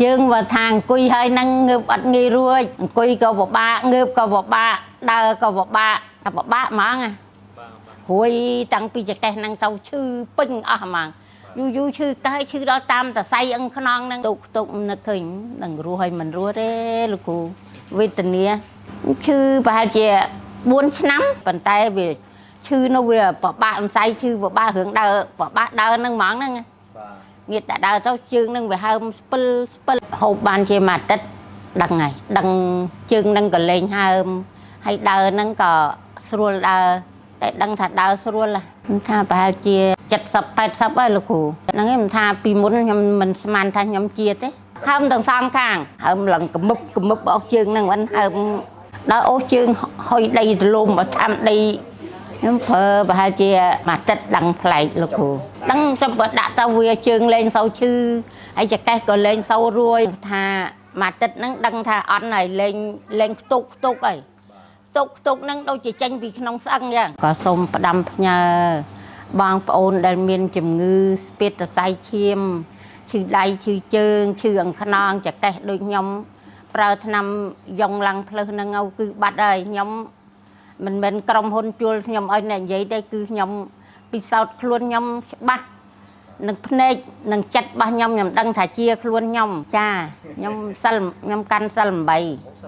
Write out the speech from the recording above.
ជើងបើថាអង្គុយហើយនឹងងើបអត់ងាយរួចអង្គុយក៏ពិបាកងើបក៏ពិបាកដើរក៏ពិបាកថាពិបាកហ្មងណា បាទបាទ រួយតាំងពីចកេះហ្នឹងទៅឈឺពេញអស់ហ្មងយូរយូរឈឺកែឈឺដល់តាមតសៃអឹងខ្នងហ្នឹងទុកទុកនឹកឃើញនឹងរស់ហើយមិនរស់ទេលោកគ្រូវេទនាឈឺប្រហែលជា4ឆ្នាំប៉ុន្តែវាឈឺនោះវាពិបាកអន្សៃឈឺពិបាករឿងដើរពិបាកដើរហ្នឹងហ្មងហ្នឹងណា បាទ ងាកតែដើរទៅជើងនឹងវាហើមស្ពិលស្ពិលហូបបានជាមួយអាទិត្យដឹងហើយដឹងជើងនឹងក៏លែងហើមហើយដើរនឹងក៏ស្រួលដើរតែដឹងថាដើរស្រួលហ៎មិនថាប្រហែលជា70 80ហើយលោកគ្រូហ្នឹងឯងមិនថាពីមុនខ្ញុំមិនស្មានថាខ្ញុំជាទេហើមទាំងសងខាងហើមឡើងកមឹបកមឹបអស់ជើងហ្នឹងមិនហើមដល់អូសជើងហុយដីទលំបើតាមដី ខ្ញុំប្រើប្រហែលជាមួយអាទិត្យដឹងប្លែកលោកគ្រូដឹងចាំបើដាក់ទៅវាជើងលែងសូវឈឺហើយចកេះក៏លែងសូវរួយថាមួយអាទិត្យហ្នឹងដឹងថាអន់ហើយលែងលែងខ្ទុកខ្ទុកហើយខ្ទុកខ្ទុកហ្នឹងដូចជាចេញពីក្នុងស្អឹងយ៉ាងក៏សូមផ្ដាំផ្ញើបងប្អូនដែលមានជំងឺស្ពាតសរសៃឈាមឈឺដៃឈឺជើងឈឺអង្ខ្នងចកេះដូចខ្ញុំប្រើថ្នាំយ៉ងឡើងផ្លឹះហ្នឹងឲ្យគឺបាត់ហើយខ្ញុំ មិនមែនក្រុមហ៊ុនជួលខ្ញុំឲ្យអ្នកនិយាយទេគឺខ្ញុំពិសោធន៍ខ្លួនខ្ញុំច្បាស់នឹងភ្នែកនឹងចិត្តរបស់ខ្ញុំខ្ញុំដឹងថាជាខ្លួនខ្ញុំចាខ្ញុំសិលខ្ញុំកាន់សិល8 អូសិល